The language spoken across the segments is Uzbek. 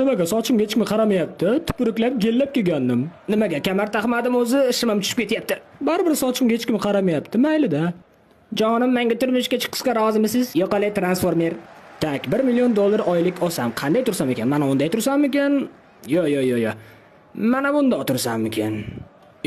Nimaga sochimga hech kim qaramayapti? Tupurklab gellab kelgandim. Nimaga kamar taqmadim o'zi, shimim tushib ketyapti. Baribir sochimga hech kim qaramayapti. Mayli-da. Jonim, menga turmushga chiqishga rozimisiz? Yo'qolay transformer. Tak, 1 million dollar oylik olsam qanday tursam ekan? Mana unday tursammikan? Yo, yo, yo, yo. Mana bunda o'tirsammikan?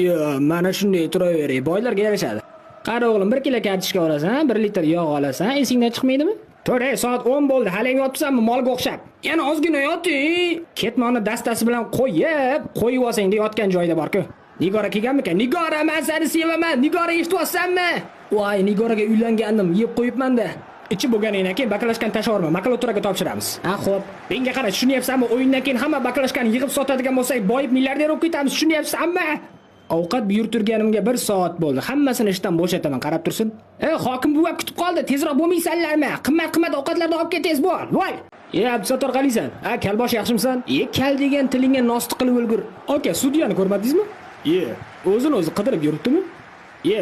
Yo, mana shunday turaveray, boylarga yarashadi. Qara o'g'lim, 1 kilo kartoshka olasan, 1 litr yog' olasan, esingdan chiqmaydimi? To'g'ri, soat 10 bo'ldi, hali ham yotibsanmi molga o'xshab? Yana ozgina yoting. Ketmonni dastasi bilan qo'yib, qo'yib olsangda yotgan joyida bor-ku. Nigora kelganmikan? Nigora, men seni sevaman. Nigora, eshityapsanmi? Voy, Nigoraga uylangandim, yeb qo'yibman-da. Ichib bo'lganingdan keyin bakalashkani tashlavorma, makulaturaga topshiramiz. Ha, xo'p. Menga qara, tushunyapsanmi? O'yindan keyin hamma bakalashkani yig'ib sotadigan bo'lsak, boyib milliarder bo'lib ketamiz, tushunyapsanmi? Ovqat buyurtirganimga 1 soat bo'ldi. Hammasini ishdan bo'shataman, qarab tursin. Hokim buva kutib qoldi. Tezroq bo'lmaysanlarmi? Qimmat-qimmat ovqatlarni olib kel, tez bo'l. Voy. Abdusator qalaysan? Ha, kalbosh yaxshimisan? Kal degan tilingga nosti qilib o'lgur. Aka, sudyani ko'rmadingizmi? O'zini o'zi qidirib yuribdimi?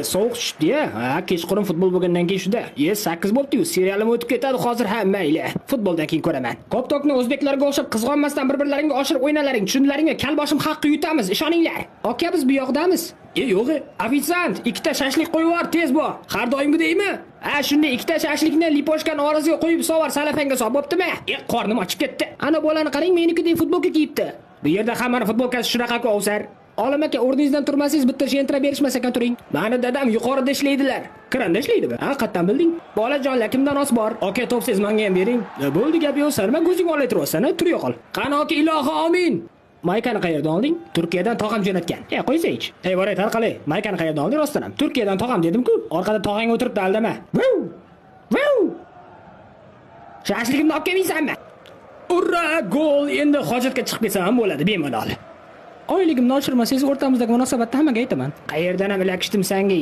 Sovuq tushdi-ya. Ha, kechqurun futbol bo'lgandan keyin shuda. 8 bo'libdi-yu, serialim o'tib ketadi hozir. Ha, mayli. Futboldan keyin ko'raman. Koptokni o'zbeklarga o'xshab qizg'onmasdan bir-birlaringga oshirib o'ynalaring. Tushundilaringmi? Kalboshim haqqi yutamiz, ishoninglar. Aka, biz bu yoqdamiz. Yo'q, ofitsiant, ikkita shashlik qo'yib yubor, tez bo'l. Har doimgidaymi? Ha, shunday ikkita shashlikni liposhkani orasiga qo'yib sovar, salafanga solib bo'ptimi? Qornim ochib ketdi. Ana bolani qarang, menikidek futbolka kiyibdi. Bu yerda hammani futbolkasi shunaqaku ovsar. Olim aka, o'rningizdan turmasangiz bitta jentra berishmas ekan, turing. Mani dadam yuqorida ishlaydilar. Kranda ishlaydimi? Ha, qayerdan bilding? Bolajonlar, kimdan os bor? Aka, topsangiz menga ham bering. Bo'ldi, gap yo'q, san nima ko'zing olaytiryapsan, tur yo'qol. Qani aka, ilohi amin. Maykani qayerdan olding? Turkiyadan tog'am jo'natgan. Qo'ysaychi. Ey, boray, tarqalay. Maykani qayerdan olding rostdan ham? Turkiyadan tog'am dedim-ku. Orqada tog'ang o'tiribdi, aldama. Vau! Vau! Shashligimni olib kelmaysanmi? Urra, gol! Endi hojatga chiqib ketsam ham bo'ladi, bemalol. Oyligimni oshirmasangiz o'rtamizdagi munosabatni hammaga aytaman. Qayerdan ham ilakishdim senga,